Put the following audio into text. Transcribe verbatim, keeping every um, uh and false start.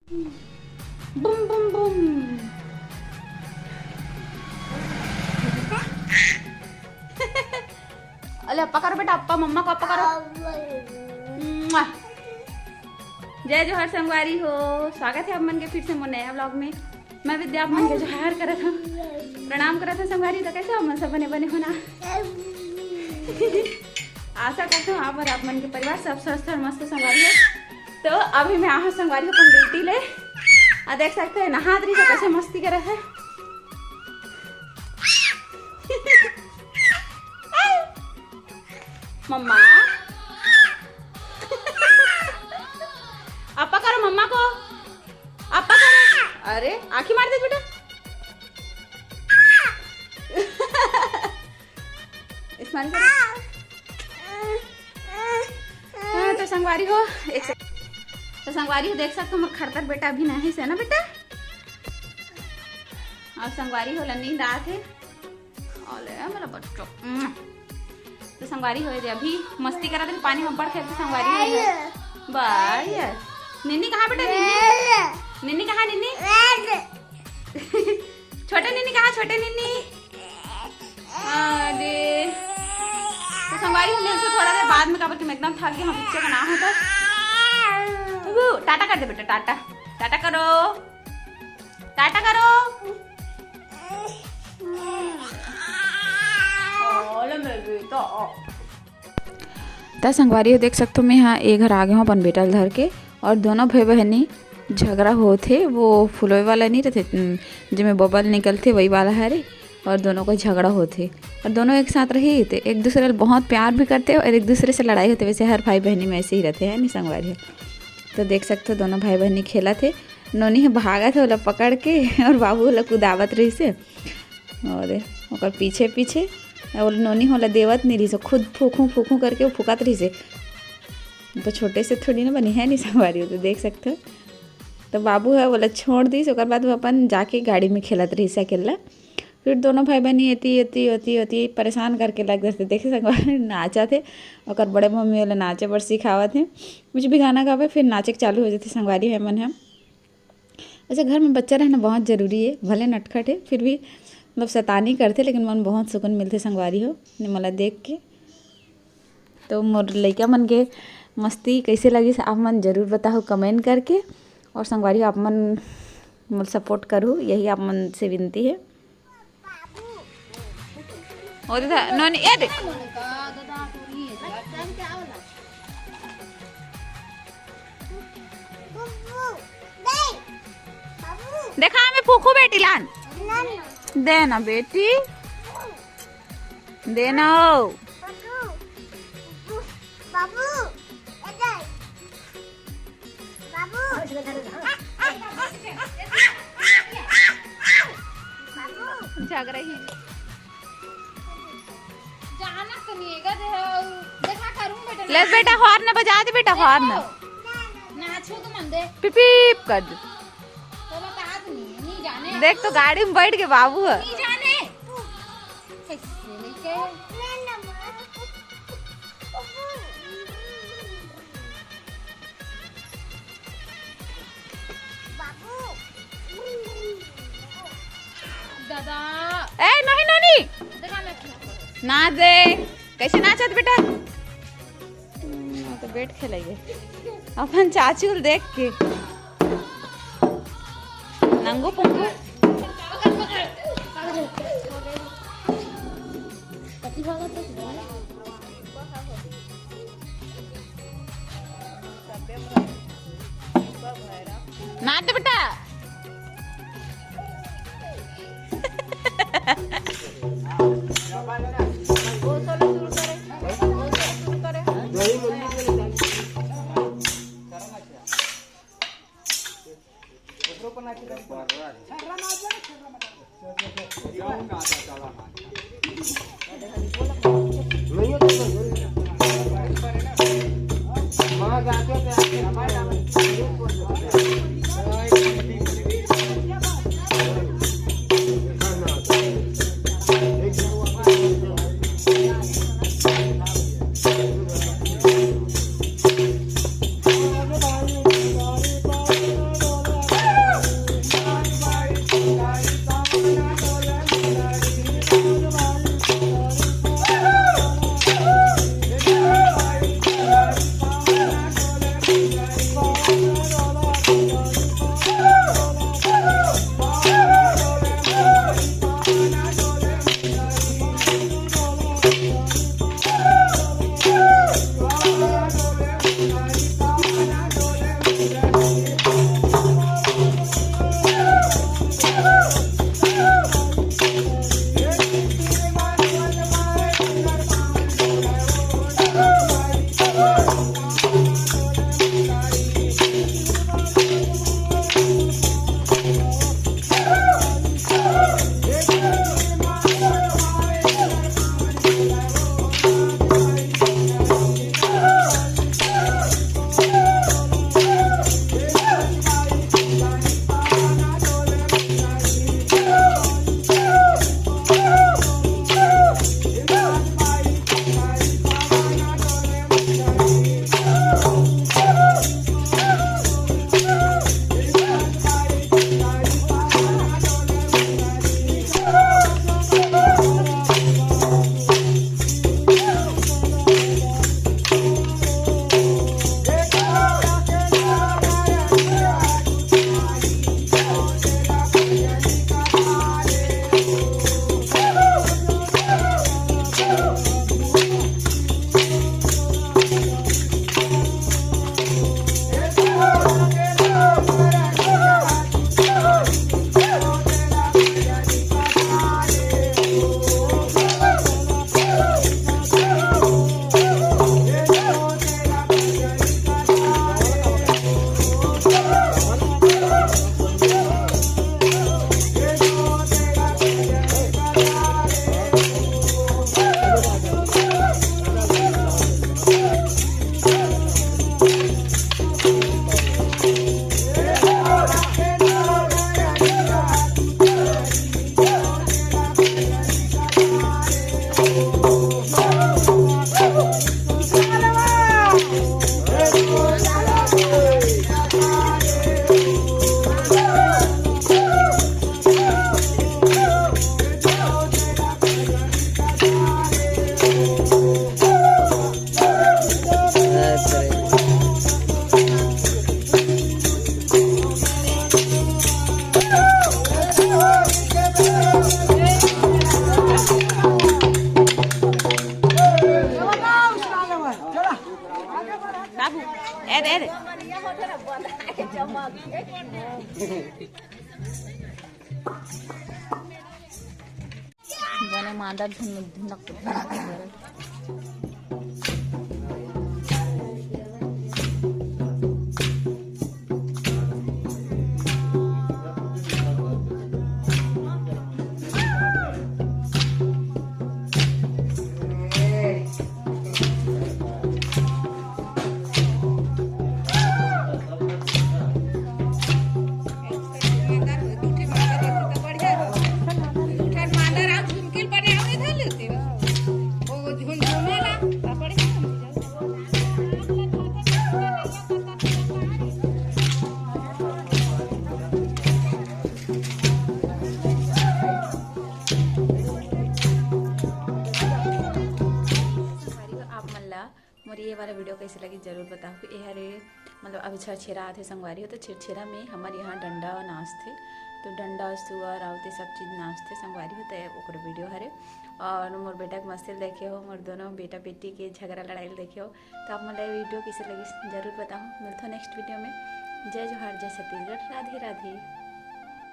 Boom boom boom. अले अप्पा करो बेटा, अप्पा, मम्मा को अप्पा करो। मुआ। जय जोहार संगवारी हो, स्वागत है आप मन के फिर से मोर नया व्लॉग में। मैं विद्या आप मन के जोहार करत हूँ, प्रणाम करत हूँ संगवारी। तो कैसे हो मन सब, बने बने हो ना? आशा करत हूँ आप और आप मन के परिवार सब स्वस्थ और मस्त संगवारी हो। तो अभी मैं आहूँ संगवारी अपन ड्यूटी ले, आ देख सकते हैं नहात रही तो कैसे मस्ती करत है। मम्मा, अप्पा करो मम्मा को, अप्पा करो। अरे आँखी मार दे बेटा, स्माइल करो। हाँ, तो संगवारी हो, एक sec-, तो संगवारी हो देख सकते हो मोर खरतर बेटा अभी नहीं से ना बेटा। और संगवारी हो नींद आत हे। अले मेरा बच्चों। तो संगवारी हो दे अभी मस्ती करा दे, पानी में पड़ खेलते संगवारी हो। बाय। निन्नी कहाँ बेटा, निन्नी? निन्नी कहाँ निन्नी? छोटे निन्नी कहाँ, छोटे निन्नी? अरे तो संगवारी हो मिलते थोड़ा देर बाद में, काबर कि मैं एकदम थक गई हूँ, पिक्चर का नाम होता। टाटा कर दे बेटा, टाटा। टाटा करो, टाटा करो। त संगवारी हो देख सकथो, मैं हा ए घर आ गे हूँ अपन बेटा ल धर के, और दोनों भाई बहनी झगड़ा होत हे। वो फुलोय वाला नहीं रहते, उम, जेमे बबल निकलथे, वही वाला हरे। और दोनों को झगड़ा होत हे, और दोनों एक साथ रही तो एक दूसरे ल बहुत प्यार भी करते और एक दूसरे से लड़ाई होते। वैसे हर भाई बहनी में ऐसे ही रहते हैं, नहीं संगवारी हो। तो देख सकथो दोनों भाई बहनी खेलत हे। नोनी ह भागत हे ओला पकड़ के, और बाबू ओला कुदावत रहिस हे। और ओकर पीछे पीछे, और नोनी ह ओला देवत नहीं रहिस, खुद फूकू फूकू करके वो फुकात रहिस हे। तो छोटे से थोड़ी ना बनी है, नहीं संगवारी हो, तो देख सकते हो। तो बाबू ह ओला छोड़ दिस, ओकर बाद वो अपन जाके गाड़ी में खेलत रहिस अकेला। फिर दोनों भाई बहनी एती एती एती एती परेशान करके लग देथे। देखे संगवारी नाचत हे, ओकर बड़े मम्मी ओला नाचे बर सिखावत हे। कुछ भी गाना गावे फिर नाचे के चालू हो जाथे संगवारी है मन ह। अच्छा, घर में बच्चा रहना बहुत जरूरी है, भले नटखट है फिर भी मतलब शैतानी करथे, लेकिन मन बहुत सुकून मिलथे संगवारी हो मोला देख के। तो मोर लइका मन के मस्ती कैसे लगिस आप मन जरूर बताहू कमेंट करके, और संगवारी हो आप मन मोर सपोर्ट करू, यही आप मन से विनती है। ओ दीदा, नोनी, ए देख। देखा, मैं फूकू बेटी लान। दे ना बेटी। दे ना हो। बाबू, बाबू, इधर। बाबू। बाबू। झग रही। जाना तो नहीं है, देखा करूं बेटा। ले बेटा, हॉर्न बजा दे बेटा, हॉर्न। नाचो तो मन दे। पिप पिप कर दे। तो बता नहीं, नहीं जाने। देख तो गाड़ी में बैठ के बाबू है। नहीं जाने। कैसे लेके? दादा। ए, नहीं, नहीं। देखा ना। ना दे। कैसे नाचत बेटा? हम्म, तो बैठ खेलाइए। अपन चाचू ल देख के। नंगू पुंगू। नाच बेटा। बने मांदा धुन धुनक। संगवारी हो, आप मन ला मोर ये वाला वीडियो कैसे लगी, जरूर बताओ कि ये हरे, मतलब, अभी छरछेरा आथे संगवारी हो, तो छरछेरा में हमर यहाँ डंडा नाचथे, तो डंडा, सुअर, अउ ते सब चीज नाचथे संगवारी हो, तो ओकर वीडियो हरे। और मोर बेटा के मस्ती ल देखे हो, मोर दोनों बेटा बेटी के झगड़ा लड़ाई ल देखे हो, तो आप मन ला ये वीडियो कैसे लगी, जरूर बताओ। मिलथो नेक्स्ट वीडियो में। जय जोहार, जय छत्तीसगढ़, राधे राधे।